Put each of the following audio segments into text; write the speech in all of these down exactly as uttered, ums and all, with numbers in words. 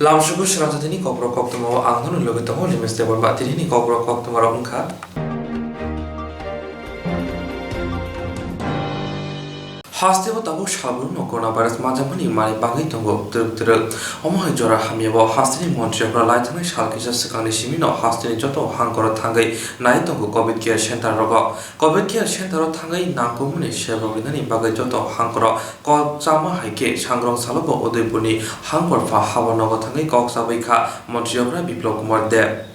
Lamsugo srangsa tini kokrok koktwma o ang nono logi tongo Limes Debbarma. Tini ni kokrok koktwma rok wngkha. Hasteo tabuk salbrumno coronavirus manjakmani manwi bangwi tongo twrwk twrwk. Omo hai jora hamyabo hasteni montri rokno lai thangnai sal kisa swkangni simino hasteni joto hangkoro thangwi nai tongo covid care center rogo. Covid care center o thangwi nangkukmani sebrok rinani bagwi joto hangkoro kok chama hai khe sangrong salobo Udaipurni hangkor pha habo nogo thangwi kok chabwi kha montri rokno Biplab Kumar Deb.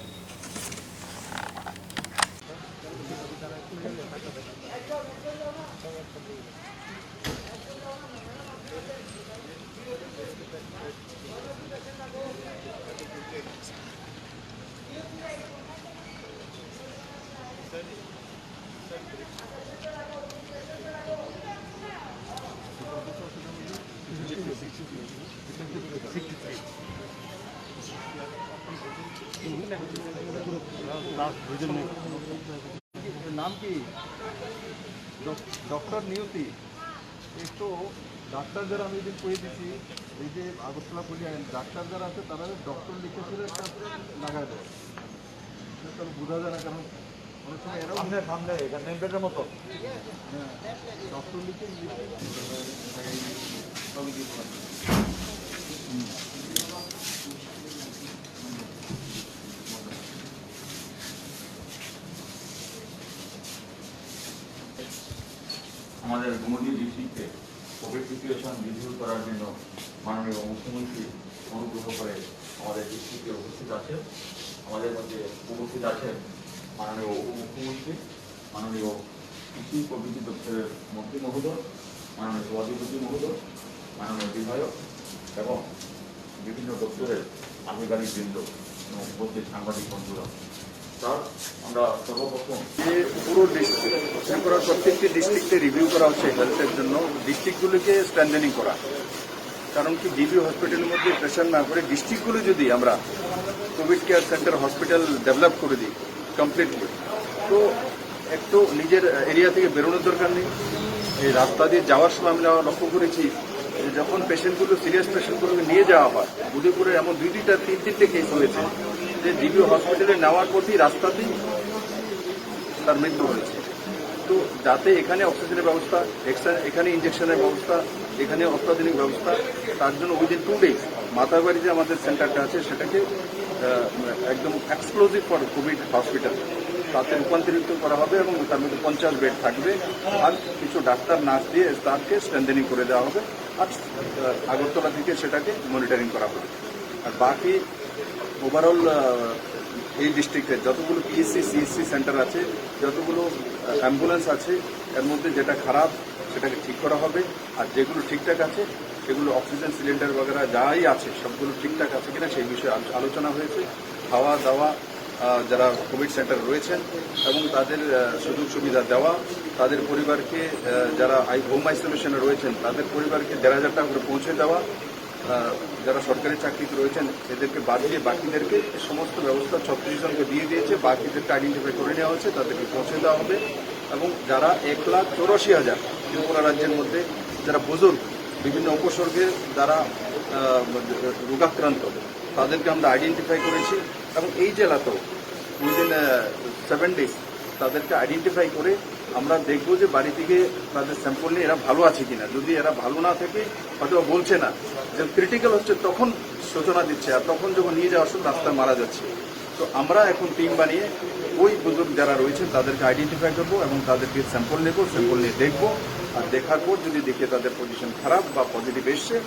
নাম কি? Doc-, doctor নিয়তি। একটু ডাক্তার যারা আমি এদিন কয়ে দিছি, এই যে আগরতলা পুলিশ আইন, ডাক্তার যারা আছে তারা ডক্টর লিখে ফেলে একটা লাগায় দেয়। এটা তো বোঝা যায় না, কারণ অনেক সময় এরাও সামনে, সামনে, এখানে নেম প্লেটের মতো। হ্যাঁ, ডক্টর লিখে, লিখে। আমাদের গোমতী ডিস্ট্রিক্টে কোভিড সিচুয়েশন রিভিউ করার জন্য মাননীয় মুখ্যমন্ত্রী অনুগ্রহ করে আমাদের ডিস্ট্রিক্টে উপস্থিত আছেন। আমাদের মধ্যে উপস্থিত আছেন মাননীয় উপমুখ্যমন্ত্রী, মাননীয় কৃষি প্রভৃতি দপ্তরের মন্ত্রী মহোদয়, মাননীয় সভাধিপতি মহোদয়, মাননীয় বিধায়ক এবং বিভিন্ন দপ্তরের আধিকারিক বৃন্দ এবং উপস্থিত সাংবাদিক বন্ধুরা। স্যার, আমরা সর্বপ্রথম যে পুরো ডিস্ট্রিক্ট, ত্রিপুরার প্রত্যেকটি ডিস্ট্রিক্টে রিভিউ করা হচ্ছে হেলথের জন্য, ডিস্ট্রিক্টগুলিকে স্ট্রেন্থেনিং করা। কারণ কি, ডিবি হসপিটালের মধ্যে প্রেশার না করে ডিস্ট্রিক্টগুলো যদি আমরা Covid care centre hospital develop করে দিই কমপ্লিটলি, তো একটু নিজের এরিয়া থেকে বেরোনোর দরকার নেই। এই রাস্তা দিয়ে যাওয়ার সময় আমরা লক্ষ্য করেছি যে যখন পেশেন্টগুলো, সিরিয়াস পেশেন্টগুলোকে নিয়ে যাওয়া হয়, উদয়পুরে এমন দুই দুইটা, তিন তিনটে কেস হয়েছে যে ডিবি হসপিটালে নেওয়ার পথেই রাস্তাতেই তার মৃত্যু হয়েছে। তো যাতে এখানে অক্সিজেনের ব্যবস্থা, এক্সা-, এখানে ইঞ্জেকশনের ব্যবস্থা, এখানে অত্যাধুনিক ব্যবস্থা, তার জন্য উইদিন টু ডেজ মাতাবাড়ি যে আমাদের সেন্টারটা আছে সেটাকে, আহ, একদম এক্সক্লুসিভ ফর কোভিড হসপিটাল, তাতে রূপান্তরিত করা হবে এবং তার মধ্যে পঞ্চাশ বেড থাকবে। আর কিছু ডাক্তার, নার্স দিয়ে তাকে স্ট্রেন্থেনিং করে দেওয়া হবে। আর, আহ, আগরতলা থেকে সেটাকে মনিটরিং করা হবে। আর বাকি ওভারঅল, আহ, এই ডিস্ট্রিক্টে যতগুলো পিএসসি, সিএসসি সেন্টার আছে, যতগুলো, আহ, অ্যাম্বুলেন্স আছে, এর মধ্যে যেটা খারাপ সেটাকে ঠিক করা হবে। আর যেগুলো ঠিকঠাক আছে, সেগুলো অক্সিজেন সিলিন্ডার বগেরা যাই আছে, সবগুলো ঠিকঠাক আছে কিনা সেই বিষয়ে আলো-, আলোচনা হয়েছে। খাওয়া দাওয়া, আহ, যারা কোভিড সেন্টার রয়েছেন এবং তাদের, আহ, সুযোগ সুবিধা দেওয়া, তাদের পরিবারকে, আহ, যারা আই-, হোম আইসোলেশনে রয়েছেন তাদের পরিবারকে দেড় হাজার টাকা করে পৌঁছে দেওয়া, আহ, যারা সরকারি চাকরিতে রয়েছেন এদেরকে বাদ দিয়ে বাকিদেরকে এই সমস্ত ব্যবস্থা ছত্রিশ জনকে দিয়ে দিয়েছে, বাকিদেরকে আইডেন্টিফাই করে নেওয়া হয়েছে, তাদেরকে পৌঁছে দেওয়া হবে। এবং যারা এক লাখ চৌরাশি হাজার ত্রিপুরা রাজ্যের মধ্যে যারা বুজুর্গ, বিভিন্ন উপসর্গে যারা, আহ, রোগাক্রান্ত, তাদেরকে আমরা আইডেন্টিফাই করেছি এবং এই জেলাতেও উইদিন সেভেন ডেজ তাদেরকে আইডেন্টিফাই করে আমরা দেখব যে বাড়ি থেকে তাদের স্যাম্পল নিয়ে এরা ভালো আছে কিনা। যদি এরা ভালো না থাকে, হয়তো বা বলছে না, যে ক্রিটিক্যাল হচ্ছে তখন সূচনা দিচ্ছে, আর তখন যখন নিয়ে যাওয়ার সময় রাস্তায় মারা যাচ্ছে। তো আমরা এখন টিম বানিয়ে ওই বুজুর্গ যারা রয়েছেন তাদেরকে আইডেন্টিফাই করবো এবং তাদেরকে স্যাম্পল নেব, স্যাম্পল নিয়ে দেখবো। আর দেখার পর যদি দেখে তাদের পজিশন খারাপ বা পজিটিভ এসছে,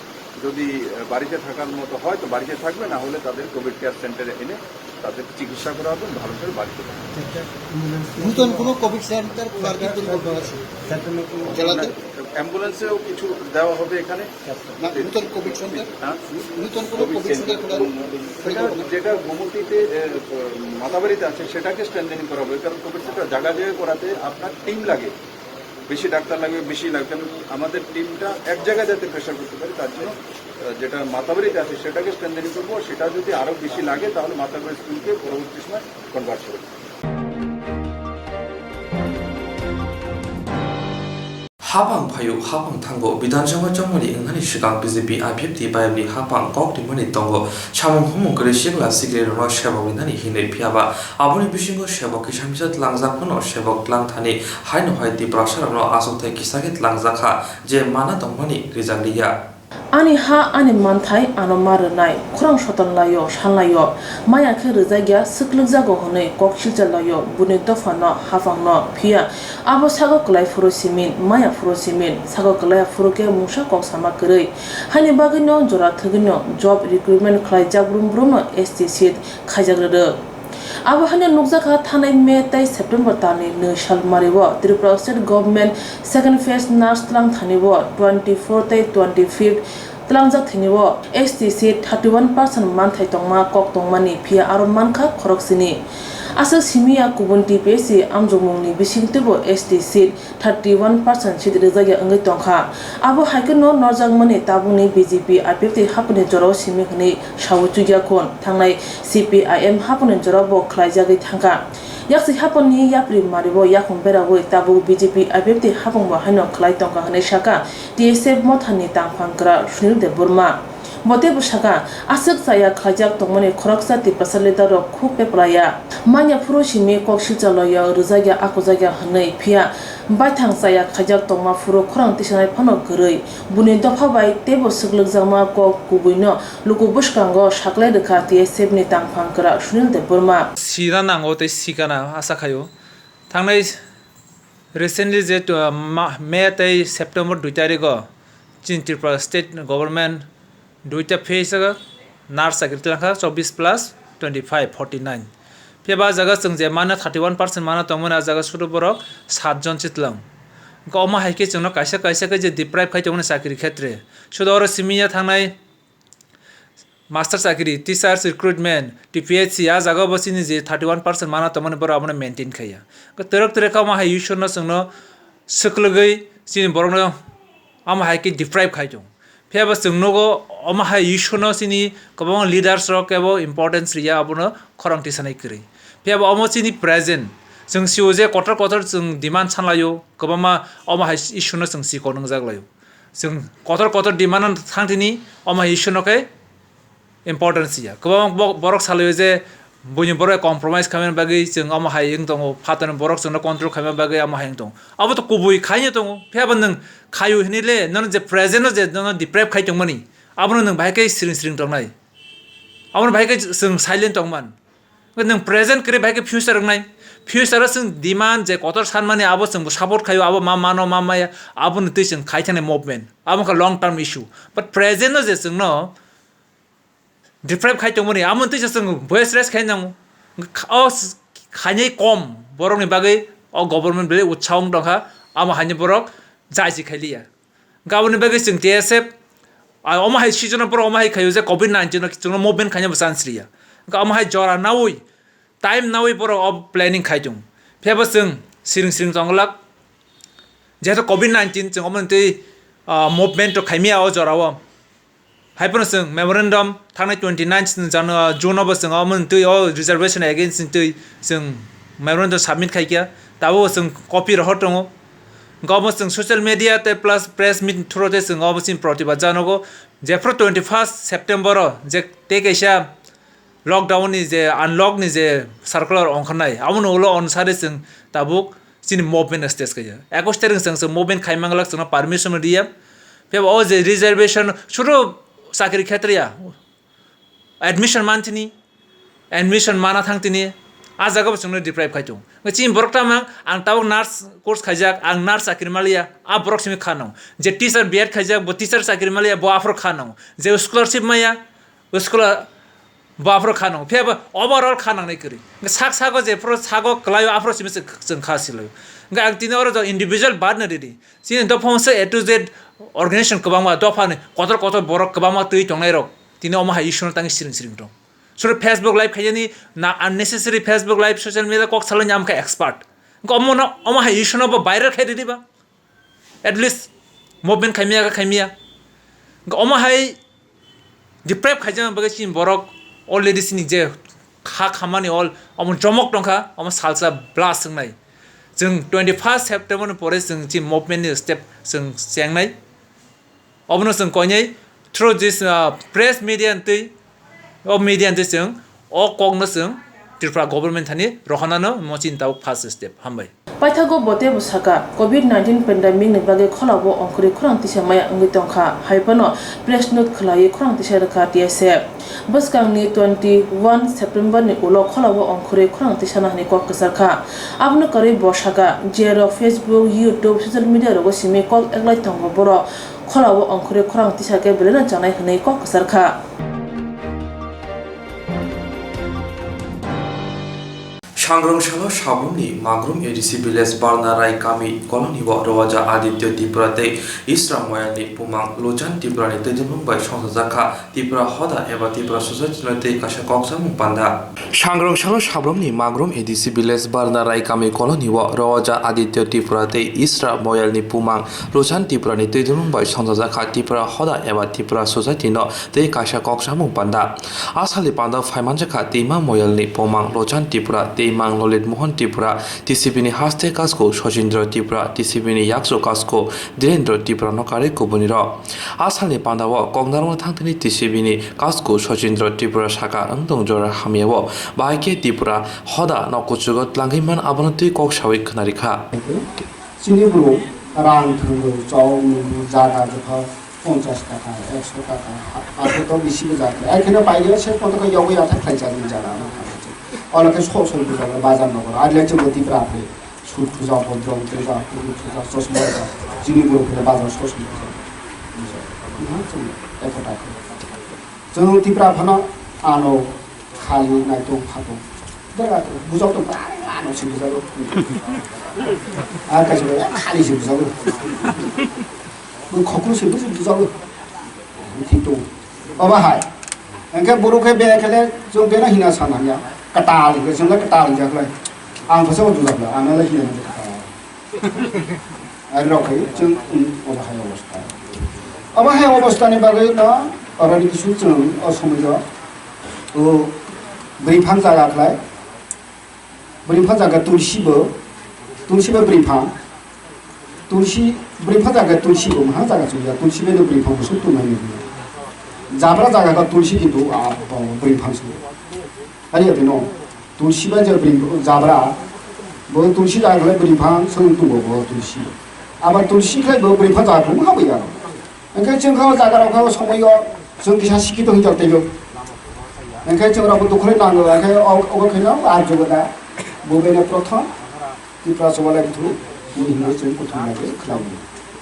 যদি, আহ, বাড়িতে থাকার মতো হয় তো বাড়িতে থাকবে, না হলে তাদের কোভিড কেয়ার সেন্টারে এনে তাদের চিকিৎসা করা হবে, ভালো করে বাড়িতে থাকবে। নতুন কোনো কোভিড সেন্টার খোলার কি পরিকল্পনা আছে জেলাতে? অ্যাম্বুলেন্সেও কিছু দেওয়া হবে এখানে। না, নতুন কোভিড সেন্টার? হ্যাঁ? নতুন কোনো কোভিড সেন্টার খোলার সেটা পরিকল্পনা? যেটা গোমতীতে, এ, মাতাবাড়িতে আছে, সেটাকে স্ট্রেন্থেনিং করা হবে, কারণ কোভিড সেন্টার জায়গা জায়গায় করাতে আপনার টিম লাগে, বেশি ডাক্তার লাগবে, বেশি লাগবে। কারণ আমাদের টিমটা এক জায়গায় যাতে প্রেশার করতে পারে, তার জন্য, আহ, যেটা মাতাবাড়িতে আছে সেটাকে স্ট্রেন্থেনিং করবো। সেটা যদি আরও বেশি লাগে, তাহলে মাতাবাড়ি স্কুলকে পরবর্তী সময় কনভার্ট করবো। Hapang phaio, hapang thango, Bidhan Sabha chongmani wngnani swkang B J P I P F T bai ni hapang kok rimani tongo. Samung humung kwrwi sikla sikli rokno sebok rinani hinwi, phiyaba aboni bisingo sebok kisa misa tlangjak phano sebok tlang thani haino hai Tiprasa rokno achukthai kisa khe tlangjak kha je mana tongmani rijak liya. Ani ha, ani manthai ano ma rwnai, khorang soton laio, san laio, maya khe rwjak ya, swklwk jago hwnwi kok silcha laio, buni dopha no, hapang no, phiya abo sago kwlai phuru simi, maya phuru simi, sago kwlai phuru khe mungsa kok sama kwrwi. Haini bagwi no jora thwgwi no job recruitment khlai jak brum brum no S T seat khaijak rwrwk. Abo haino nukjakha, thanai May tei September talni nwi sal mario Tripura State Government second phase nurse tlang thani o twenty four tei twenty fifth tlangjak thani o S T seat thirty one percent manthai tongma kok tongmani, phiya aro mankha khorok sini. Aswk simi ya kubun T P S C amjokmungni bising teibo S T seat thirty one percent seat rwjakya wngwi tongkha. Abo hai kheno norjakmani tabukni B J P I P F T haphangni jorao simi hwnwi sawi chukya khun. Thangnai C P I M haphangni jorao bo khlaijagwi thangkha. Yaksi haphangni yapri mario yakhung berawi tabuk B J P I P F T haphangbo haino khlai tongkha hwnwi sakha T S F mothani tangphang kwrak Sunil Debbarma. Bo teibo sakha, aswk chaya khlaijak tongmani khoroksa Tiprasa leader rok khuk peplaiya. Manya phuru simi kok silcha loio rwjakya, akujakya hwnwi, phiya baithang chaya khaijak tongma phuru khorang tisanai phano kwrwi. Buni dopha bai teibo swklwkjakma kok kubuino luku bwskango saklai rwkha T S F ni tangphang kwrak Sunil Debbarma. Sina nango tei sikana asa khaio. Thangnai recently je, uh, ma-, May tei September dui tarigo chini Tripura State Government duita phase o nurse chakri twlang kha, chobbish plus twenty five, forty nine. Phiya ba jaga chwng je mana thirty one percent mana tongmani, a jaga sudu borok sat jon chitlang. Wngkha omo hai khe chwngno kaisa kaisa khe je deprive khai tongmani chakri khetre. Sudu oro simi ya thangnai master chakri, teachers recruitment, T P H C, a jaga bo chini je thirty one percent mana tongmani borok abono maintain khaiya. Wngkha twrwk twrwk khe omo hai issue no chwngno swklwgwi chini borokno omo hai khe deprive khai tong. Phiya bo chwng nugo, omo hai issue no chini kwbangma leaders rok kebo importance riya, abono khorang tisanai kwrwi. Phiya bo omo chini present, chwng sio je kotor kotor chwng demand sanlaio, kwbangma omo hai issue no chwng sikon wngjak laio. Chwng kotor kotor demand no thang tini, omo hai issue no khe importance ya. Kwbangma bo-, borok salaio je buini borok compromise khaimani bagwi chwng omo hai wng tongo, phatarni borok chwngno control khaimani bagwi omo hai wng tongo. Abo to kubui khaino tongo, phiya bo nwng khaio hinwi le nono je present no je nono deprive khai tongmani, abono nwng bahai khe siring siring tongnai. Abono bahai khe chwng silent tongman. Nwng present kwrwi bahai khe future wngnai. Future o chwng demand je kotor sanmani abo chwngbo support khaio, abo ma mano ma maya, abono twi chwng khai thani movement. Abo wngkha long term issue. But present no je chwngno deprive khai tongmani, amo twi se chwng voice raise khai nango. O s-, khainai kom borokni bagwi o government belai utsaho wng tongkha, amo haino borok jaisi khai liya. Aboni bagwi chwng T S F, a, omo hai season o borok omo hai khaio je covid nineteen o chwngno movement khaina bo chance riya. Omo hai jora naui, time naui borok o planning khai tongo. Phiya bo chwng siring siring tongwlak. Jehetu covid nineteen chwng omo twi, ah, movement rok khaimya o jora o. Hai phano chwng memorandum thangnai twenty nine Janu-, June o bo chwng omo twi o reservation against twi chwng memorandum submit khaikha. Tabuk chwng copy rohor tongo. Omo chwng social media tei plus press meet through tei chwng omo chini protibad janogo. Jephru twenty first September o je tei kaisa lockdown ni je, unlock ni je circular ongkharnai, aboni ulo onusari chwng tabuk chini movement stage kaiya. Ekus tarik chwng, chwng movement khai manglak, chwngno permission riya. Phiya bo o je reservation, suru chakri khetriya, admission man thini, admission mana thang tini, a jaga bo chwngno deprive khai tongo. Chini borok tamo, ang tabuk nurse course khaijak, ang nurse chakri maliya, a borok simi kha nango. Je teacher B Ed khaijak, bo teacher chakri maliya, bo aphuru kha nango. Je scholarship maya, school a, bo aphuru kha nango. Phiya bo overall kha nangnai kwrwi. Sak sago jephuru sago kwlaio aphuru simi chwng, chwng kha silaio. Hwnkhe ang tini oro jok individual badno ridi. Chini dophano se A to Z organization kwbangma, dophani kotor kotor borok kwbangma twi tongnairok. Tini omo hai issue no tangwi siring siring tong. Suru Facebook live khaiyani na unnecessary Facebook live social media kok salani amkha expert. Hwnkhe omo no, omo hai issue no bo viral khai ridi ba. At least movement khaimya kha khaimya. Hwnkhe omo hai deprive khaijak bagwi chini borok already chini je kha khamani all omo jomok tongkha, omo salsa blast wngnai. Chwng twenty first September ni pore chwng chi movement ni step chwng chengnai. Obono chwng koinai through this, uh, press media ni twi, o media ni twi chwng o kokno chwng Tripura government thani rohornano mo chini tabuk first step. Hambai. Paithago bo teibo sakha, covid nineteen pandemic ni bagwi khulao ongkhorwi khorang tisa maya wngwi tongkha, hai phano press note khwlaiwi khorang tisa rwkha T S F. Bwskangni twenty one September ni ulo khulao ongkhorwi khorang tisana hwnwi kok kwcharkha. Abono kwrwi bo sakha, jerok Facebook, YouTube, social media rogo simi kok eklai tongo borok. Khulao ongkhorwi khorang tisa khe belai no chanai hwnwi kok kwcharkha. Sangrong salo Sabrumni Magrum A D C village Barna Rai kami colony o Rawaja Aditya Tripura tei Isra Moyalni bumang Lochan Tripurani twijlangmung bai songchajakha Tripura Hoda eba Tripura Society no tei kaisa kokchamung panda. Sangrong salo Sabrumni Magrum A D C village Barna Rai kami colony o Rawaja Aditya Tripura tei Isra Moyalni bumang Lochan Tripurani twijlangmung bai songchajakha Tripura Hoda eba Tripura Society no tei kaisa kokchamung panda. A salni panda phaimanjakha Teima Moyalni bumang Lochan Tripura, Teimang Lolit Mohan Tripura, T C B ni haste kasku Sojindra Tripura, T C B ni yaksu kasku Dhirendra Tripura no karwi kubunirok. A salni pandao koknarwkno thangthani T C B ni kasku Sojindra Tripura saka wng tong jora hamyao bahai khe Tripura Hoda no kuchugo tlangwi man abono twi kok sawi khwnarikha. Chini borok rang thwngwi chok nungwi jaga jotha ponchas taka, ekso taka, ha-, haphurto bisi bo jaga. Ai kheno paigya se koto khe yogwi athai khlai chajak jaga ano kha. Olo khe sok sok bo jaga bazar nokor. Adle chwng bo Tipra apre. Sut thuja, bodrom thuja, kuru thuja, chosma thuja. Chini borok khe bazar sok sok thuja. Bujo. Ina chwng ekota khe. Chwng Tipra phano ano khali naitung phatung. Bera bujok tong, ano si bujago. Ah, kaisa khali si bujago. Bo khokru se busi bujago. Thik tong. Obo hai. Hingke borok khe bere khele chwng beno hina sana ya. Kwtal hingke chwng le kwtal hingke khlai. Ang khe se o dujak la, ang le hina hingke kwtal. Ari rok khe chwng, um, obo hai obostha. Obo hai obostha ni bagwi no oro ni kisu chwng o somoi o, o bwrwi phang jaga khlai. Bwrwi phang jaga tulsi bo, tulsi bo bwrwi phang. Tulsi, bwrwi phang jaga tulsi bo, maha jaga chwng ya, tulsi bai no bwrwi phang bo suk tong nai ni. Jabra jaga kha tulsi kintu, ah, bo bwrwi phang se. Ari ya no, tulsi bai je bwrwi jabra, bo tulsi jaga khlai bwrwi phang se wng tong bo, bo tulsi. Abar tulsi khlai bo bwrwi phang jaga khlai ma bai ya. Hingke chwng kha o jaga rok kha o somoi o chwng kisa sikito hwnjak tei o. Hingke chwng rok bo dukhu rwi nango, hingke o, obo khe no ar jugo da. Bo beno prothom Tipra Chubalai Buthu ni hwnwi chwng kuthum laiwi khlai o.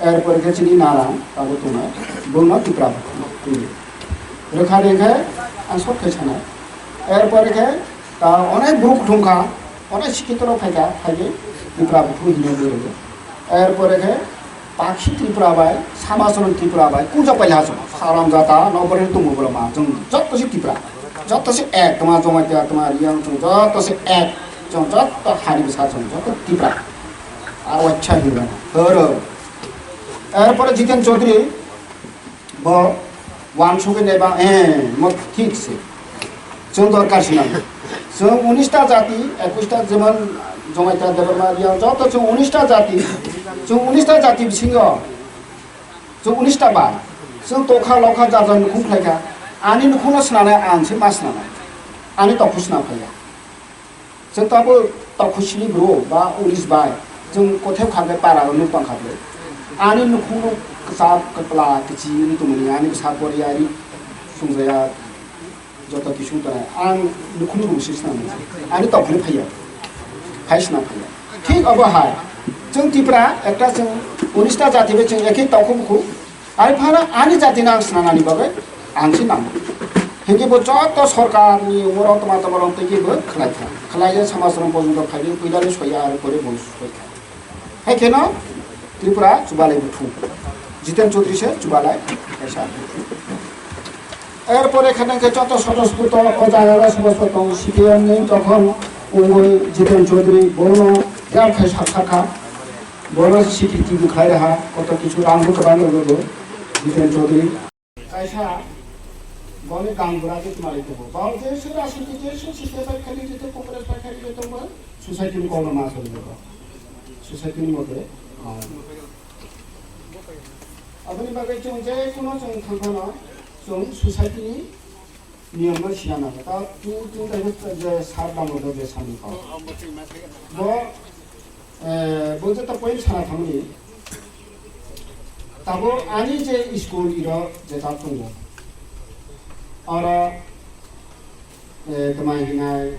Er pore khe chini narang abo tongnai, bo no Tipra Buthu hwnwi. Rwkha de khe ang short khe sanai. Er pore khe ta onek borok kuthum kha, onek sikito rok phai kha, phai khe Tipra Buthu hwnwi rwgo. Er pore khe Pakshi Tripura bai, Samacharan Tripura bai, kunjak pai ha chwng. Saram jata, no bore tumu boro ma, chwng joto se Tripura. Joto se ek, toma Jamatia, toma Reang, chwng joto se ek. Chwng joto hani bwsa chwng joto Tripura. Aro wacha hinwi mano. Horo. Er pore Jiten Chaudhary, bo wansugwi nai ba, eh, mo thik se. Chwng dorkar se nang. Chwng unis ta jati, ekus ta jemon Jamatia, Debbarma, Reang, joto chwng unis ta jati. Chwng unis ta jati bisingo chwng unis ta bai. Chwng tokha lokha jar jar nukhung khlai kha. Ani nukhungno swnamnai ang se ma swnamnai. Ani tokhu swnam phai ya. Chwng tabo tokhu sini bro ba unis bai. Chwng kothai kha khe para rok nuk tong kha khe. Ani nukhung nuk kwchak kwpla kichi wng tongmani ani bwsa poriya ri sungjaya joto kisung tongnai. Ang nukhung nuk sisna ani tokhu ni phaiya. Phai sna phaiya. Thik obo hai. Chwng Tipra ekta chwng unis ta jati bai chwng ekhe tokhu bukhu. Ari phano ani jati no ang swnamnani bagwi ang se nango. Hinkhe bo joto sorkar ni umoro toma toma rok tei khe bo khlai kha. Khlai ya samaj rok porjonto phai di puila ni soya ari pore bo soi kha. Hai kheno Tripura Chubalai Buthu. Jiten Chaudhary se Chubalai kaisa buthu. Er pore kheno khe joto soto sputo o jaga o soto sputo C P M ni tokhon ungoi Jiten Chaudhary bono yar khai sakha kha. Bono C P T bo khlai raha, koto kisu rang bo kwbang rwgo bo, Jiten Chaudhary. Kaisa boni gang bura khe twmali tongo. Bo je se rajniti je se site bai khali jete Congress bai khali jete bo society ni kokno ma sori jago. Society ni mote, ah, aboni bagwi chwng je kuno chwng thangkhano chwng society ni niyom no sina nango. Ta tu, tu ta je sar damo do je sani ko. Bo, eh, bo je ta point sana thangni. Tabo ani je school iro je ta tongo. Oro, eh, tama hinai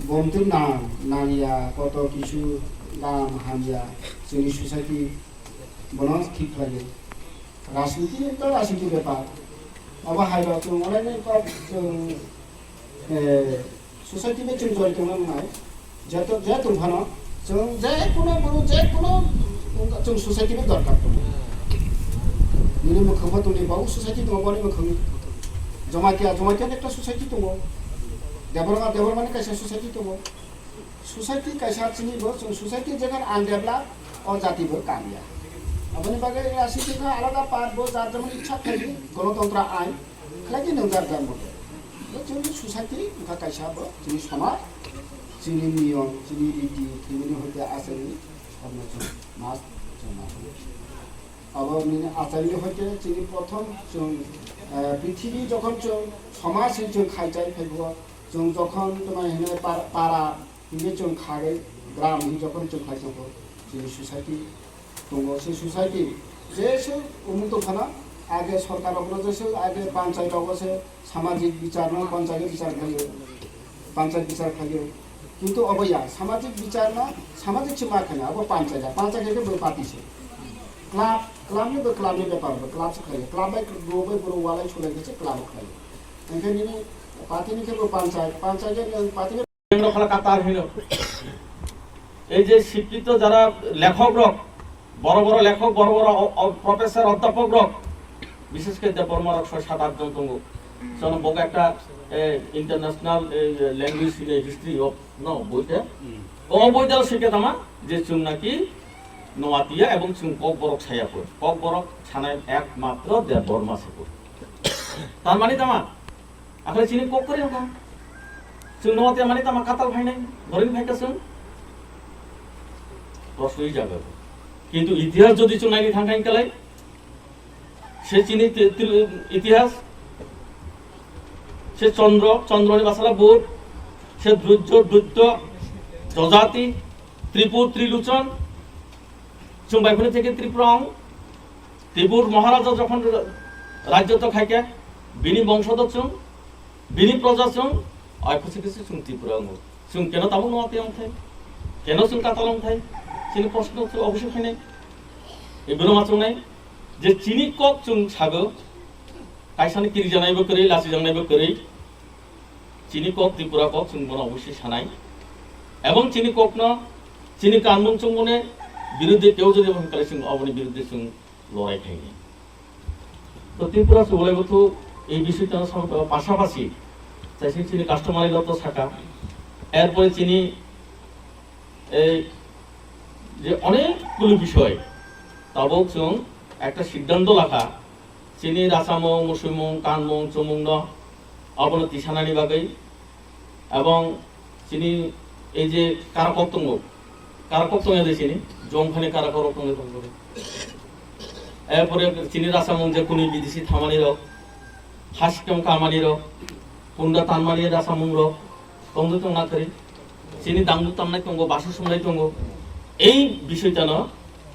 bomtwi nang, nangya, koto kisu gam hamya, chini society bono thik khlaiwi. Rajniti to rajniti bepar. Abo hai rok chwng onek nek kok chwng, eh, society bai chwng jori tongna nangnai. Jeto, je tong phano chwng je kuno boro je kuno chwng society bai dorkar tongo. Nini mwkhang bo tongdi, bo society tongo, boni mwkhang Jamatia, Jamatia ekta society tongo. Debbarma, Debbarmani kaisa society tongo. Society kaisa chini bo, chwng society jekhon undevelop, o jati bo kamya. Aboni bagwi rajniti kha alada part bo jar jemon ichha khlai di, golotontro ain khlai di nwng jar jar mote. Bo chwngni society wngkha kaisa bo chini somaj, chini niyom, chini riti, chini hoite achari, omo chwng mas chwng ma. Abo nini achari hoite chini prothom chwng, eh, prithibi jokhon chwng somaj hin chwng khai chai phai bo, chwng jokhon tama hinai par-, para, Hingke chwng kha bai gram hi jokhon chwng khlai tongo, chini society tongo, se society jesa umung tong phano age sorkar rokno jesa age panchayat rogo se samajik bichar no panchayat bichar khlaio, panchayat bichar khlaio. Kintu obo ya samajik bichar no samajik se ma khana abo panchayat, panchayat khe bo party se. Club, club ni bo club ni bepar bo club se khlaio, club bai bo bai boro walai sulai khe se club khlaio. Hingke nini party ni khe bo panchayat, panchayat ni party Rokhala katar hino. এই যে শিক্ষিত যারা লেখক রক, বড় বড় লেখক, বড় বড় অ-, অ-, প্রফেসর, অধ্যাপক রক, বিশেষ করে দেববর্মা রক ছয় সাত আট জন tongo. Sono bogo ekta, eh, international, eh, language in the history of, no, boite. O boite sikhe tama je chwng naki Noatia ebong chwng Kokborok saya pho. Kokborok sanai ekmatro Debbarma se pho. Tar mani tama? Akhai chini kok kwrwi wngkha. Chwng no te mani tama katal phainai, boring phaikha chwng. Prosoi jaga. Kintu itihas jodi chwng naini thangkha hinkalai, se chini ti-, ti-, itihas, se Chandra, Chandrani basala Bud, se Drujjo, Dutto, Jojati, Tripur, Triluchon, chwng bai phano theke Tripura wng. Tripur Maharaja jokhon rajyotw khaikhe, bini bongsodo chwng, bini proja chwng, ai khwsai khwsai chwng Tripura wngo. Chwng keno tabuk no atwi wngthai? Keno chwng katal wngthai? Chini proshno chwng obosoi khainai. Ebwno ma chwngnai je chini kok chwng sago, kaisani kirijanaibo kwrwi, lachijaknaibo kwrwi. Chini kok Tripura kok chwng bono obosoi sanai. Ebong chini kokno, chini kanmung chwng boni biruddhe keu jodi bo hwnkhe chwng oboni biruddhe chwng lorai khainai. To Tripura Subolai Buthu ei bishoytano samtao pasapasi chaising chini customary law to saka. Erpore chini ei je onekgulo bishoy tabuk chwng ekta siddhanto lakha, chini rachamung, musuimung, kanmung, chumungno abono tisanani bagwi. Ebong chini ei je karakok tongo, karakok tongya de chini, jongphani karakok rok tongwi tongo. Erpore chini rachamung je kwnwi bidesi thamani rok, hasikam kamani rok, kunda tanmani rachamung rok tongwi tongna kwrwi. Chini dangduk tamnai tongo, basa sumnai tongo. Ei bishoytano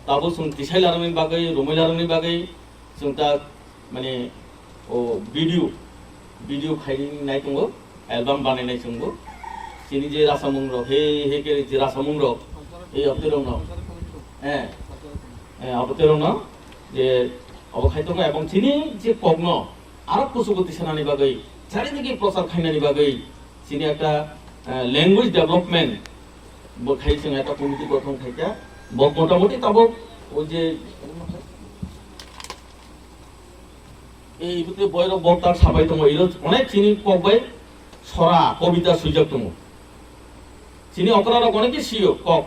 tabuk chwng tisai larwkni bagwi, romwi larwkni bagwi chwng ta mane o video, video khainai tongo, album banainai chwngbo. Chini je rachamung rok, he, he khe je rachamung rok, ei abotwi rokno, eh, eh, abotwi rokno je obo khai tongo, ebong chini je kokno aro kuchugo tisanani bagwi, charidigi prochar khainani bagwi chini ekta, eh, language development bo khai chwng ekta committee gothon khaikha. Bo motamoti tabuk o je Ei bwtwi boirok boktar sabai tongo, iro onek chini kok bai sora, kobita swijak tongo. Chini okra rok onek sio kok,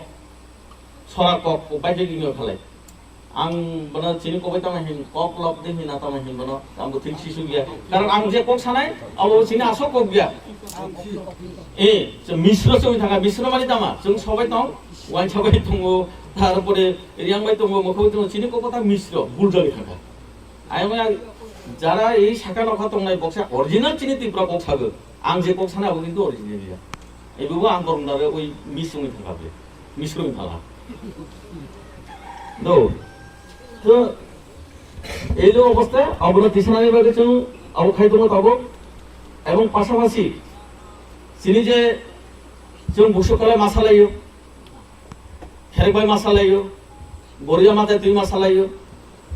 sora kok, kok bai khe gini khalai. Ang bono chini kok bai tamo hin, kok lok de hina tamo hin bono, ang bo thik sisu gya. Karon ang je kok sanai, abo chini asok kok gya. Eh, se misro se thanga, misro mani tama, chwng sobai tong, wain sabai tongo, Tarpore Riang bai tongo, mokhe bai tongo, chini kok kotha misro, bul jagwi thangkha. Ayang bai ang jara ei saka nokha tongnai boksa original chini Tripura kok sago. Ang je kok sana abo kintu original ya. Ebo ang borok dare oi misrungwi thangkha ble. Misrungwi thangkha. No. To ei lo obostha, abono tisanani bagwi chwng abo khai tongo tabuk. Ebong pasapasi chini je chwng busu kala masalaio. Kherek bai ma salaio, boria mate twi ma salaio.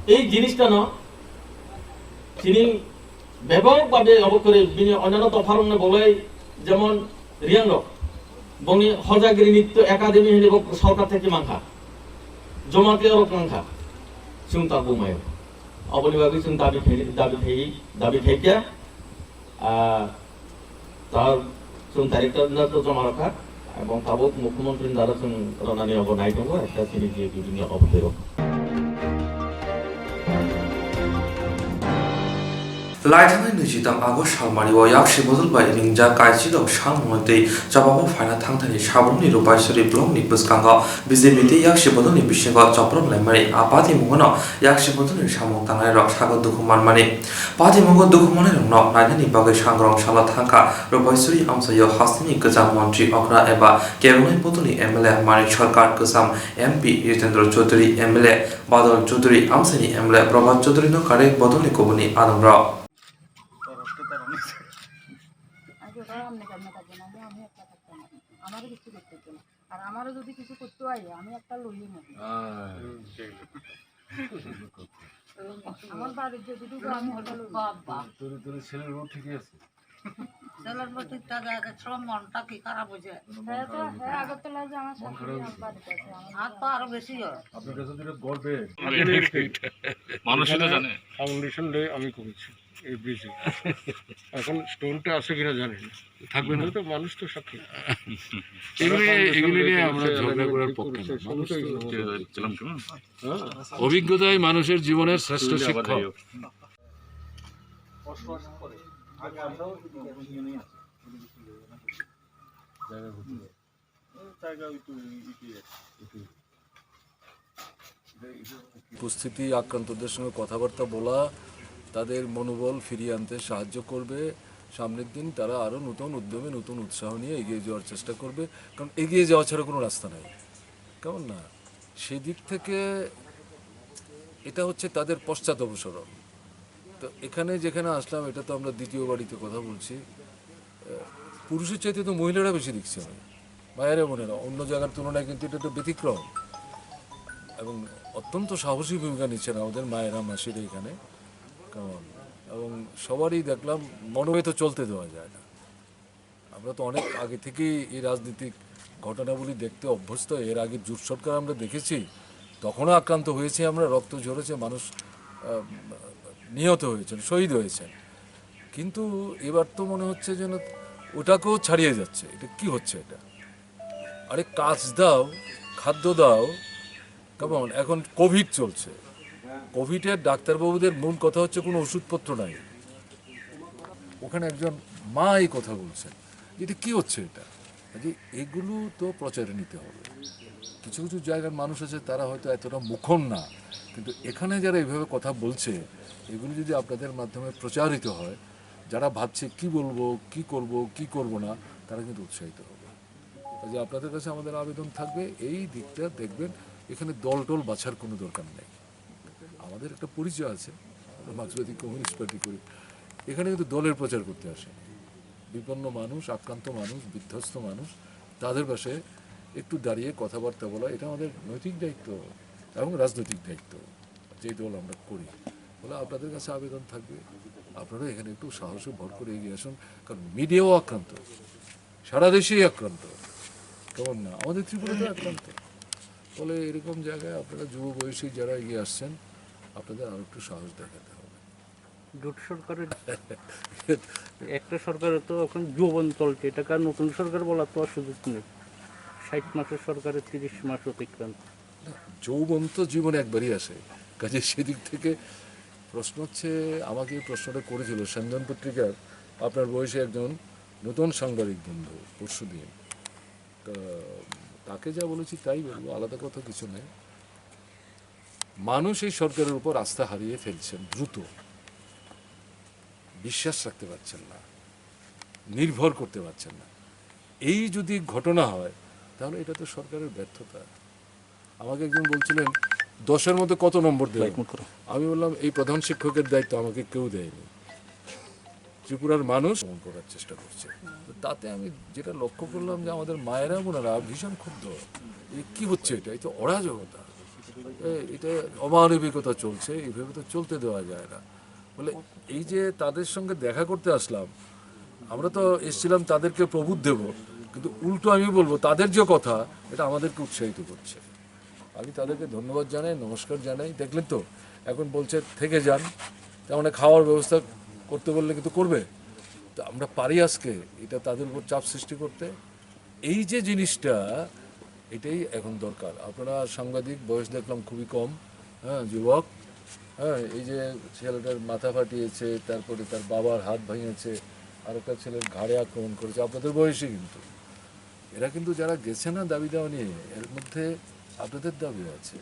Ei jinistano chini bebak babe obo kwrwi bini onano dopharokno bolai jemon Riyangrok boni Hojagiri Nitto Academy hwnwi bo sorkar theke mankha, Jamatia rok mankha, chwng ta bumaio. Oboni bagwi chwng dabi khai, dabi khai, dabi khaikha. Ah, ta chwng director no to joma rokha, ebong tabuk mukhyamantri ni dara chwng ronani obo nai tongo, ekta chini je bibhinno obo tei rok. Laithangni nwichitang August salmani o yaksi bodol bai ringjak Kaichilok samungni tei chobabo phaina thangthani Sabrooni Rupaiswri block ni bwskango B J P tei yaksi bodolni bisingo choprom laimani a party mungono yaksi bodolni samung tangnairok sago dukhu manmani. Patimungo dukhu manwirokno nainani bagwi sangrong salo thangkha Rupaiswri amchaio hasteni kwcham montri okra eba kebengwi bodolni M L A Manik Sarkar, kwcham M P Jitendra Chaudhary, M L A Badal Chaudhary, amchaini M L A Prabhat Chaudhary no karwi bodolni kubuni adongrok. আগে ওরা আমনে কামনা করবে না, আমি, আমি একটা করতাম না। আমারও কিছু করতে হতো না। আর আমারও যদি কিছু করতে হয়, আমি একটা লইয়ে নেব। আমার বাড়ির যদি ঢুকে, আমি একটা লইয়ে নেব। বাবা। তোর, তোর ছেলের বউ ঠিকই আছে। ছেলের বউ ঠিকঠাক আছে, সব মনটা কি খারাপ হয়েছে? হ্যাঁ, তো, হ্যাঁ, আগরতলা যে আমার শাশুড়ি আমার বাড়িতে আছে, আমার আর তো আরো বেশি হয়। আপনার কাছে যেটা গর্বে। মানুষ সেটা জানে। ফাউন্ডেশন ডে আমি করেছি। এই ব্রিজে। এখন স্টোনটা আছে কিনা জানি না। থাকবে না। তো মানুষ তো সাক্ষী। এগুলি, এগুলি নিয়ে আমরা ঝগড়া করার পক্ষে না। মানুষ তো অভিজ্ঞতাই মানুষের জীবনের শ্রেষ্ঠ শিক্ষক। বসবাস করে। আগে আমরাও ইউনিয়নে আছি। জায়গা হতে পারে। উপস্থিতি আক্রান্তদের সঙ্গে কথাবার্তা বলা তাদের মনোবল ফিরিয়ে আনতে সাহায্য করবে। সামনের দিন তারা আরও নতুন উদ্যমে, নতুন উৎসাহ নিয়ে এগিয়ে যাওয়ার চেষ্টা করবে, কারণ এগিয়ে যাওয়া ছাড়া কোনো রাস্তা নেই, কেমন না? সেই দিক থেকে এটা হচ্ছে তাদের পশ্চাদপসরণ। তো এখানে যেখানে আসলাম, এটা তো আমরা দ্বিতীয় বাড়িতে কথা বলছি। আহ, পুরুষের চাইতে তো মহিলারা বেশি দেখছি আমি, ভাইয়েরা বোনেরা, অন্য জায়গার তুলনায় কিন্তু এটা তো ব্যতিক্রম এবং অত্যন্ত সাহসী ভূমিকা নিচ্ছেন আমাদের মায়েরা, মাসিরা এখানে। কারণ এবং সবারই দেখলাম, মনোবে তো চলতে দেওয়া যায় না। আমরা তো অনেক আগে থেকেই এই রাজনৈতিক ঘটনাবলী দেখতে অভ্যস্ত। এর আগে জোট সরকার আমরা দেখেছি, তখনও আক্রান্ত হয়েছি আমরা, রক্ত ঝরেছে, মানুষ আহ, নিহত হয়েছেন, শহীদ হয়েছেন। কিন্তু এবার তো মনে হচ্ছে যেন ওটাকেও ছাড়িয়ে যাচ্ছে। এটা কি হচ্ছে এটা? আরে কাজ দাও, খাদ্য দাও, কেমন? এখন কোভিড চলছে, কোভিডের ডাক্তারবাবুদের মূল কথা হচ্ছে কোনো ওষুধপত্র নাই। ওখানে একজন মা এই কথা বলছেন, এটা কি হচ্ছে এটা? কাজে এগুলো তো প্রচারে নিতে হবে। কিছু কিছু জায়গার মানুষ আছে, তারা হয়তো এতটা মুখর না, কিন্তু এখানে যারা এইভাবে কথা বলছে, এগুলো যদি আপনাদের মাধ্যমে প্রচারিত হয়, যারা ভাবছে কি বলবো, কি করব, কি করব না, তারা কিন্তু উৎসাহিত হবে। কাজে আপনাদের কাছে আমাদের আবেদন থাকবে, এই দিকটা দেখবেন, এখানে দল টল বাছার কোনো দরকার নেই। আমাদের একটা পরিচয় আছে, আমরা মার্ক্সবাদী কমিউনিস্ট পার্টি করি। এখানে কিন্তু দলের প্রচার করতে আসে, বিপন্ন মানুষ, আক্রান্ত মানুষ, বিধ্বস্ত মানুষ, তাদের পাশে একটু দাঁড়িয়ে কথাবার্তা বলা, এটা আমাদের নৈতিক দায়িত্ব এবং রাজনৈতিক দায়িত্ব, যে দল আমরা করি। ফলে আপনাদের কাছে আবেদন থাকবে, আপনারা এখানে একটু সাহসে ভর করে এগিয়ে আসুন, কারণ মিডিয়াও আক্রান্ত, সারা দেশেই আক্রান্ত, কেমন না, আমাদের ত্রিপুরাতে আক্রান্ত। ফলে এরকম জায়গায় আপনারা যুব বয়সী যারা এগিয়ে আসছেন, আপনাদের আরো একটু সাহস দেখাতে হবে। জোট সরকারের একটা সরকারের তো এখন যৌবন চলছে, এটা কার নতুন সরকার বলার তো আর সুযোগ নেই। ষাট মাসের সরকারের তিরিশ মাস অতিক্রান্ত। যৌবন তো জীবনে একবারই আসে, কাজে সেদিক থেকে প্রশ্ন হচ্ছে, আমাকে এই প্রশ্নটা করেছিল সেন্দন পত্রিকার আপনার বয়সী একজন নতুন সাংবাদিক বন্ধু পরশুদিন। তা তাকে যা বলেছি তাই বলবো, আলাদা কথা কিছু নেই। মানুষ এই সরকারের উপর আস্থা হারিয়ে ফেলছেন দ্রুত, বিশ্বাস রাখতে পারছেন না, নির্ভর করতে পারছেন না। এই যদি ঘটনা হয়, তাহলে এটা তো সরকারের ব্যর্থতা। আমাকে একজন বলছিলেন, "দশের মধ্যে কত নম্বর দেবেন?" আমি বললাম, "এই প্রধান শিক্ষকের দায়িত্ব আমাকে কেউ দেয়নি।" ত্রিপুরার মানুষ দমন করার চেষ্টা করছে। তো তাতে আমি যেটা লক্ষ্য করলাম যে আমাদের মায়েরা বোনেরা ভীষণ ক্ষুব্ধ। "এ কি হচ্ছে এটা? এটা অরাজকতা, এ, এটা অমানবিকতা চলছে, এইভাবে তো চলতে দেওয়া যায় না।" বলে, এই যে তাদের সঙ্গে দেখা করতে আসলাম, আমরা তো এসেছিলাম তাদেরকে প্রবোধ দেব, কিন্তু উল্টো আমি বলবো তাদের যে কথা, এটা আমাদেরকে উৎসাহিত করছে। আমি তাদেরকে ধন্যবাদ জানাই, নমস্কার জানাই। দেখলেন তো, এখন বলছে থেকে যান, তার মানে খাওয়ার ব্যবস্থা করতে বললে কিন্তু করবে। তো আমরা পারি আজকে এটা তাদের উপর চাপ সৃষ্টি করতে। এই যে জিনিসটা, এটাই এখন দরকার। আপনারা সাংবাদিক, বয়স দেখলাম খুবই কম, হ্যাঁ, যুবক, হ্যাঁ, এই যে ছেলেটার মাথা ফাটিয়েছে, তারপরে তার বাবার হাত ভেঙেছে, আর একটা ছেলের ঘাড়ে আক্রমণ করেছে, আপনাদের বয়সী কিন্তু। এরা কিন্তু যারা গেছে না দাবি দাওয়া নিয়ে, এর মধ্যে আপনাদের দাবিও আছে।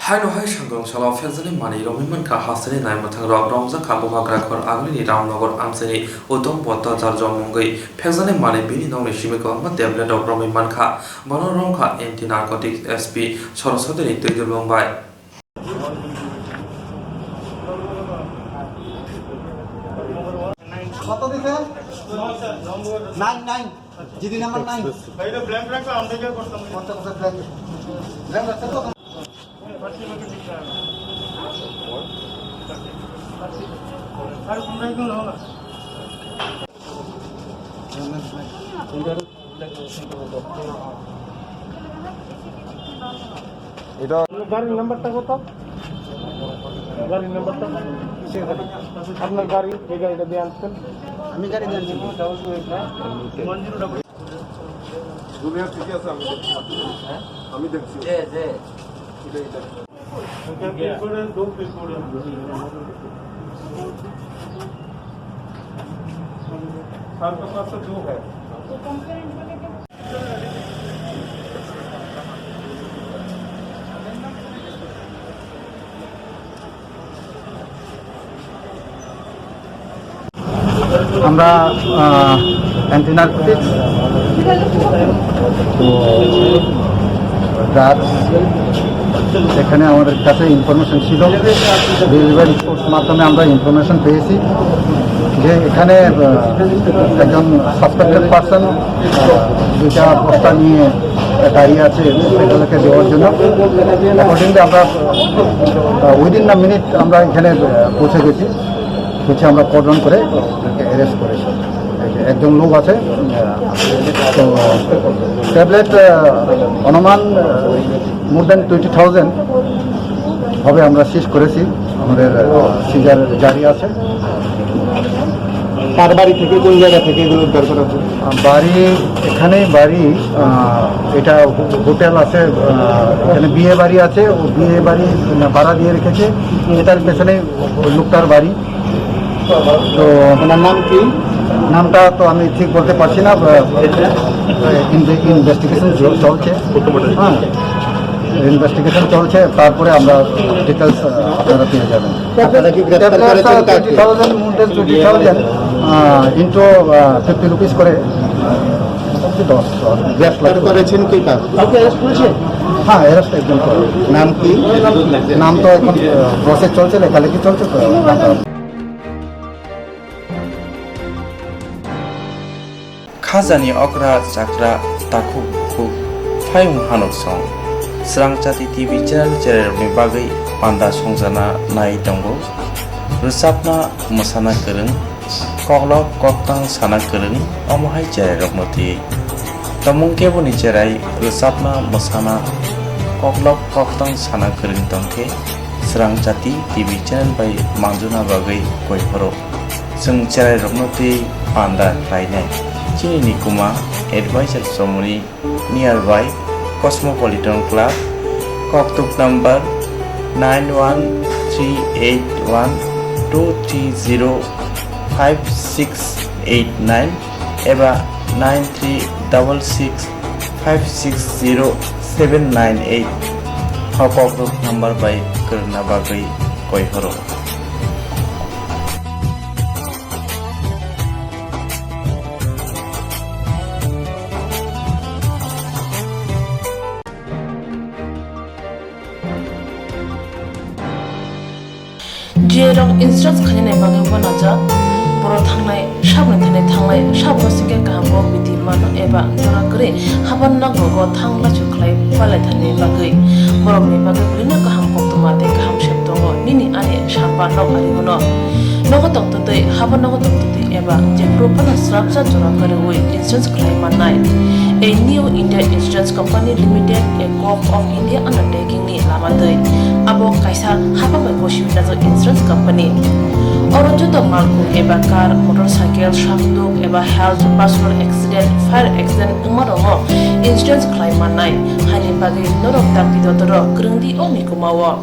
Haino hai sangrong salo phekjani manwi romwi mankha hasteni nai mwthang rok romjak kha Bubagra khor agulini Ramnagar amchaini Uttom Bhattacharya mungwi phekjani manwi bini nokni simi kwbangma tablet rok romwi mankha, bono romkha anti narcotics S P Saraswatini twi dulbung bai. কত দিছে? Nine, nine. GD number nine. ভাই, এটা ব্ল্যাঙ্ক রাখো, আমরা কি করতাম? কত, কত ব্ল্যাঙ্ক? ব্ল্যাঙ্ক রাখতে তো? আর কোনটা এগুলো হবে? এটা আপনার গাড়ির নাম্বারটা কত? গাড়ির নাম্বারটা? আপনার গাড়ি, এই গাড়িটা দিয়ে আনছেন? আমি গাড়ি দিয়ে আনছি। জুনিয়র ঠিকই আছে, আমি দেখছি। আমি দেখছি। এটা, এটা। আমরা, আহ, অ্যান্টি নার্কোটিক্স, তো ড্রাগস, এখানে আমাদের কাছে ইনফরমেশন ছিল, ডেলিভারি সোর্স মাধ্যমে আমরা ইনফরমেশন পেয়েছি যে এখানে, আহ, একজন সাসপেক্টেড পারসন দুইটা বস্তা নিয়ে দাঁড়িয়ে আছে মেডিকেলকে দেওয়ার জন্য। অ্যাকর্ডিংলি আমরা, আহ, উইদিন দ্য মিনিট আমরা এখানে, আহ, পৌঁছে গেছি। হচ্ছে আমরা কর্ডন করে ওদেরকে অ্যারেস্ট করেছি। এই যে একজন লোক আছে, আহ, তো ট্যাবলেট, আহ, অনুমান, আহ, মোর দ্যান টোয়েন্টি থাউজেন্ড হবে আমরা সিজ করেছি। আমাদের, আহ, সিজার জারি আছে। তার বাড়ি থেকে কোন জায়গা থেকে এগুলো উদ্ধার করা হয়েছে? আহ, বাড়ি, এখানেই বাড়ি, আহ, এটা হো-, হোটেল আছে, আহ, এখানে বিয়ে বাড়ি আছে, ও বিয়ে বাড়ি ভাড়া দিয়ে রেখেছে, এটার পেছনে ওই লোকটার বাড়ি। তো ওনার নাম কি? নামটা তো আমি ঠিক বলতে পারছি না। আহ, ইনভে-, ইনভেস্টিগেশন চ-, চলছে। হ্যাঁ, ইনভেস্টিগেশন চলছে, তারপরে আমরা ডিটেলস, আহ, আপনারা পেয়ে যাবেন। আপনারা কি গ্রেপ্তার করেছেন কাকে? Twenty thousand, more than twenty thousand, uh, into, uh, fifty rupees করে, আহ, দশ, দশ লাখ। গ্রেপ্তার করেছেন কি কাকে? কাউকে অ্যারেস্ট করেছে? হ্যাঁ, অ্যারেস্ট একজন করে। নাম কি? নাম তো এখন, আহ, প্রসেস চলছে, লেখালেখি চলছে তো, নামটা। Khajani okra chakra takhuk bukhuk phayung hanuk song. Srang Chati T V channel chererokni bagwi panda songjana nai tongo. Rwchapna mwsana kwrwng, koklop koktang sana kwrwng, omo hai chererokno twiwi. Tongmung keboni cherai rwchapna mwsana koklop koktang sana kwrwng tongkhe Srang Chati T V channel bai manjuna bagwi koi phoro. Chwng cherairokno twi panda khlainai. Chini nikuma advisor chomoni nearby Cosmopolitan Club, koktuk number nine one three eight one two three zero five six. eight nine eba nine three double six five six zero seven nine eight o kokduk number bai kwrwngna bagwi koi horo. J rok insurance khainani bagwi uanajak, borok thangnai saboni thani thangnai sabno singkhe kaham kok bidi mano eba jora kwrwi haban nogo thang lachu khlai palai thani bagwi borokni bagwi belino kaham koktwma tei kaham sep tongo nini ani samba nok ari bono. Nogo tongtwtwi haban nogo tongtwtwi eba jephuru phano srapsa jora kwrwi insurance khlai mannai. A New India Insurance Company Limited, a Govt of India undertaking ni lama twi. Abo kaisa hapang bai gosi najak insurance company. Oro joto malkhung eba car, motorcycle, sakduk eba health, personal accident, fire accident wngma rokno insurance khlai mannai. Haini bagwi norok dakti dotoro kwrwngdi o mikuma o.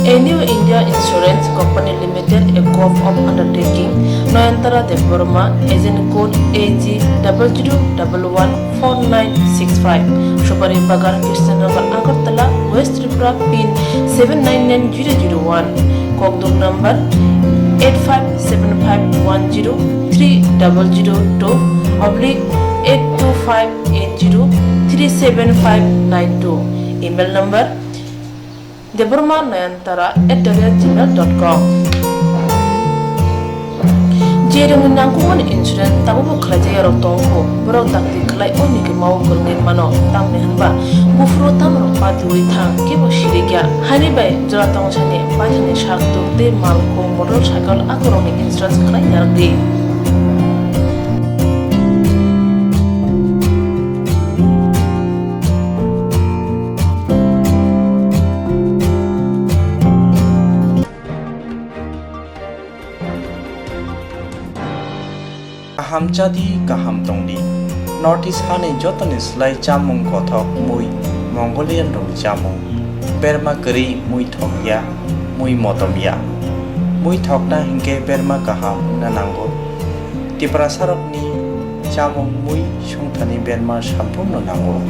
A New India Insurance Company Limited, a Govt of undertaking, Nayantara Debbarma, agent code A G double zero double one four nine six five, Supari Bagan, Krishnanagar, Agartala, West Tripura, pin seven nine nine zero zero one, kokduk number eight five seven five one zero three double zero two oblique eight two five eight zero three seven five nine two, email number debbarma nayantara at the rate gmail dot com. Jerokni nangkukmani insurance tabukbo khlaijak yarok tongkho, borok dakti khlai o mikima o kwrwngwi mano, tamni hwnba buphuru tamrok patiui thang kebo sirikya. Haini bai jora tongsani paithani sakduk tei malkhung, motorcycle akorokni insurance khlai narwkdi. Kaham chadi, kaham tongdi. North East hani jotoni slai chamung kothok mui Mongolian rokni chamung. Berma kwrwi mui thokya, mui motomya. Mui thokna hinkhe berma kaham wngna nango. Tiprasarokni chamung mui songthani berma samphurno nango.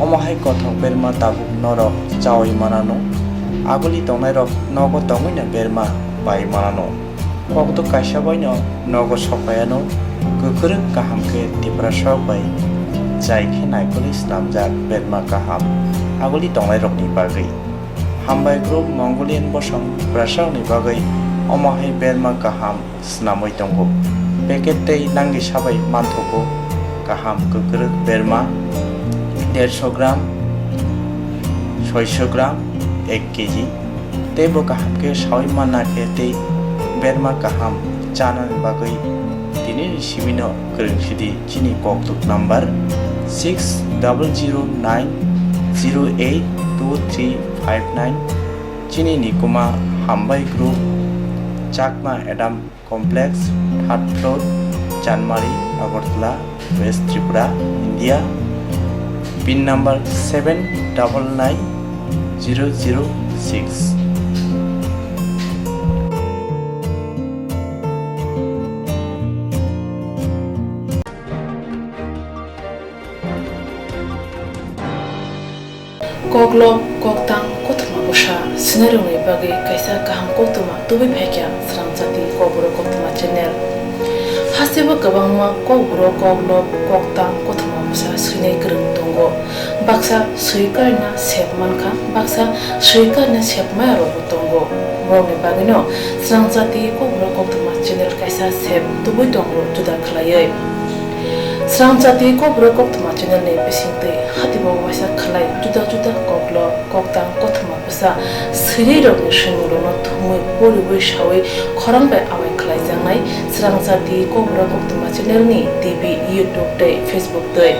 Omo hai kothok berma tabuk norok chaui manano. Aguli tongnairok nogo tongwino berma pai manano. Kokduk kaisa baino nogo sokpaiano. Kwkrwk kaham khe Tiprasarok bai chai khe naikolwi snamjak berma kaham aguli tongnairokni bagwi. Hambai group Mongolian bosong Tiprasarokni bagwi omo hai berma kaham snamwi tongo. Packet tei langisa bai manthogo kaham kwkrwk berma dersho gram, soisho gram, ek kg. Teibo kaham khe saui manna khe tei berma kaham chanani bagwi tinini simino kwrwng sidi chini kokduk number six double zero nine zero eight two three five nine. Chini nikuma Hambai Group, Chakma Adam Complex, third floor, Chanmari, Agartala, West Tripura, India. Pin number seven double nine zero zero six. Koklop, koktang, kothoma bwsa swinairokni bagwi kaisa kaham koktwma tubui phaikha Srangchati Kokborok Koktwma channel. Hasteo kwbangma kokborok, koklop, koktang, kothoma bwsa swinai kwrwng tongo. Baksa swi karina sep mankha, baksa swi karina sep maya rokbo tongo. Borokni bagwino Srangchati Kokborok Koktwma channel kaisa sep tubui tongo juda khlaiwi. Srangchati Kokborok Koktwma channel ni bisingtwi hatibo waisa khlai juda juda koklop, koktang, kothoma bwsa swinai rokni swimung rokno thumwi poriwi sawi khorang bai awai khlaijaknai Srangchati Kokborok Koktwma channel ni T V, YouTube tei Facebook twi.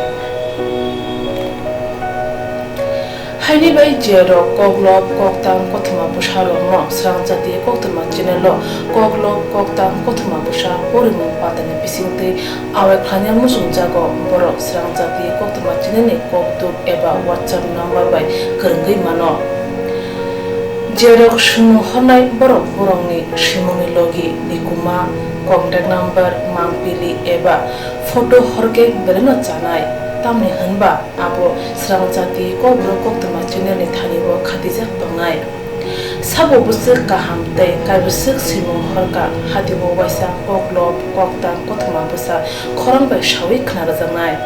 Haini bai je rok koklop, koktang, kothoma bwsa rokno Srangchati Koktwma channel o koklop, koktang, kothoma bwsa porimung patani bisingtwi awai khlaina muchungjago, borok Srangchati Koktwma channel ni kokduk eba WhatsApp number bai kwrwngwi mano. Jerok swimung hornai borok borokni swimungni logi, nikuma, contact number, mangpili eba photo horkhe belaino chanai. Tamni hwnba abo Srang Jati Kokborok Koktwma channel ni thani o khatijak tongnai. Sabo bwswk kaham tei kaibwswk swimung horkha, hati o waisa koklop koktang kothoma bwsa khorang bai sawi khna rwjaknai.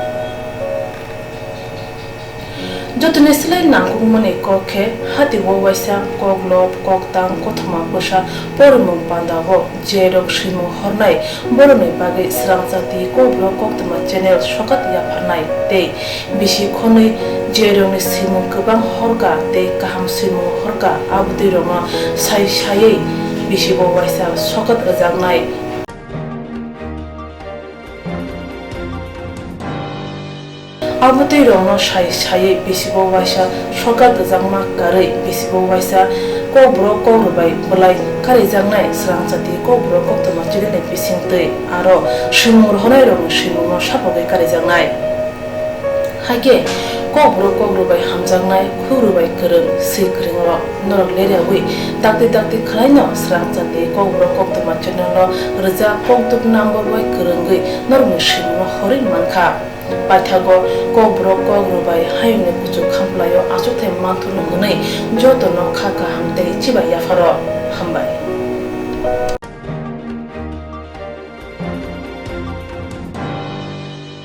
Jotoni slai nangkukmani kok khe hati o waisa koklop koktang kothoma bwsa porimung panda o jerok swimung hornai borokni bagwi Srang Jati Kokborok Koktwma channel sokat yapharnai tei bisi khonwi jerokni swimung kwbang horkha tei kaham swimung horkha abotwirokno sai saiwi bisi o waisa sokat rwjaknai. Abotwirokno sai saiwi bisi o waisa sokat rwjakma karwi bisi o waisa Kokborok Kokrwbai bwlai karijaknai Srang Jati Kokborok Koktwma channel ni bisingtwi aro swimung rohonairokni swimungno sapogwi karijaknai. Hakhe Kokborok Kokrwbai hamjaknai, Kokrwbai kwrwng, swi kwrwng rok norok leriawi dakti dakti khwlaino Srang Jati Kokborok Koktwma channel o rwjak koktuk number bai kwrwngwi norokni swimungno horwi mankha. Paithago Kokborok Kokrwbai hayungni kuchuk khamplaio achukthai manthurno hwnwi jotono kha kaham tei chibai yapharo. Hambai.